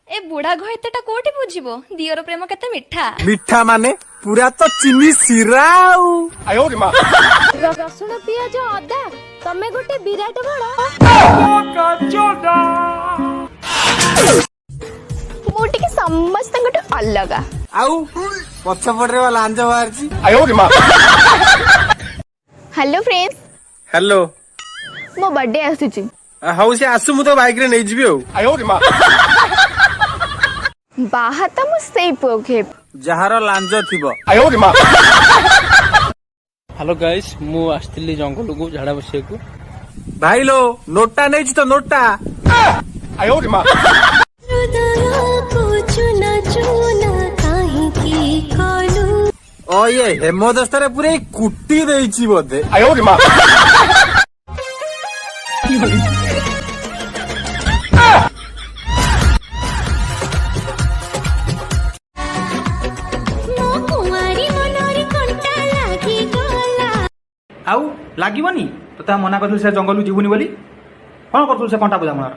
ଏ ବୁଢା ଘଇତାଟା କୋଉଠି ବୁଝିବ ଦିଅର ପ୍ରେମ କେତେ ମିଠା। ମିଠା ମାନେ ପୁରା ତ ଚିନି ଶିରା ଆଉ। ରସୁଣ, ପିଆଜ, ଅଦା, ତମେ ଗୋଟେ ବିରାଟ ବଡ। ମୁଁ ଟିକେ ସମସ୍ତଙ୍କଠୁ ଅଲଗା। ଆଉ ପଛପଟରେ ବା ଲାଞ୍ଜ ବାହାରିଛି। Hello friends. Hello. ମୋ ବର୍ଥଡେ ଆସୁଛି। ହଉ, ସେ ଆସୁ, ମୁଁ ତ ବାଇକ ରେ ନେଇଯିବି ଆଉ। ବାହା ତ ମୁଁ ସେଇ ପୁଅକୁ ହେବି ଯାହାର ଲାଞ୍ଜ ଥିବ। ହ୍ୟାଲୋ ଗାଇସ୍, ମୁଁ ଆସିଥିଲି ଜଙ୍ଗଲକୁ ଝାଡ଼ା ବସିବାକୁ। ଭାଇ ଲୋ, ନୋଟା ନେଇଛି ତ ନୋଟା? ଚୁନା ଚୁନା କାହିଁକି କଲୁ? ଓ, ଇଏ ହେମଦସ୍ତାରେ ପୁରା କୁଟି ଦେଇଛି ବୋଧେ। ମୋ କୁଆଁରୀ ମନରେ କଣ୍ଟା ଲାଗିଗଲା। ଆଉ ଲାଗିବନି? ତୋତେ ମନା କରିଥିଲି ସେ ଜଙ୍ଗଲକୁ ଯିବୁନି ବୋଲି। କଣ କରୁଥିଲୁ ସେ କଣ୍ଟା ବୁଦାମୂଳରେ?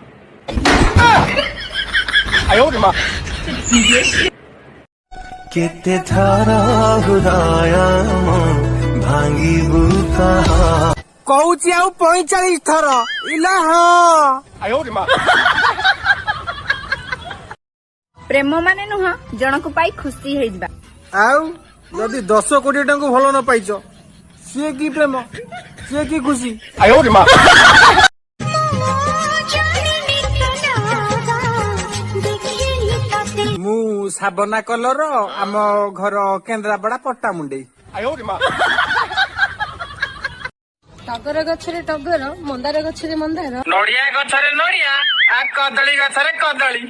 କେତେ ଥର ହୃଦୟ ଭାଙ୍ଗିବୁ କହ? କହୁଛି ଆଉ 45 ଥର ଇଲା ହଁ। ପ୍ରେମ ମାନେ ନୁହଁ ଜଣକୁ ପାଇ ଖୁସି ହେଇଯିବା। ଆଉ ଯଦି 10 କୋଟି ଟଙ୍କା ଭଲ ନ ପାଇଛ, ସିଏ କି ପ୍ରେମ, ସିଏ କି ଖୁସି? ଜାଣିନି ତ ଦେଖିଲି ତତେ। ମୁଁ ସାବନା କଲର, ଆମ ଘର କେନ୍ଦ୍ରାପଡା ପଟ୍ଟାମୁଣ୍ଡେଇ। ଟଗର ଗଛରେ ଟଗର, ମନ୍ଦାର ଗଛରେ ମନ୍ଦାର। ନଡିଆ ଗଛରେ ନଡିଆ ଆଉ କଦଳୀ ଗଛରେ କଦଳୀ।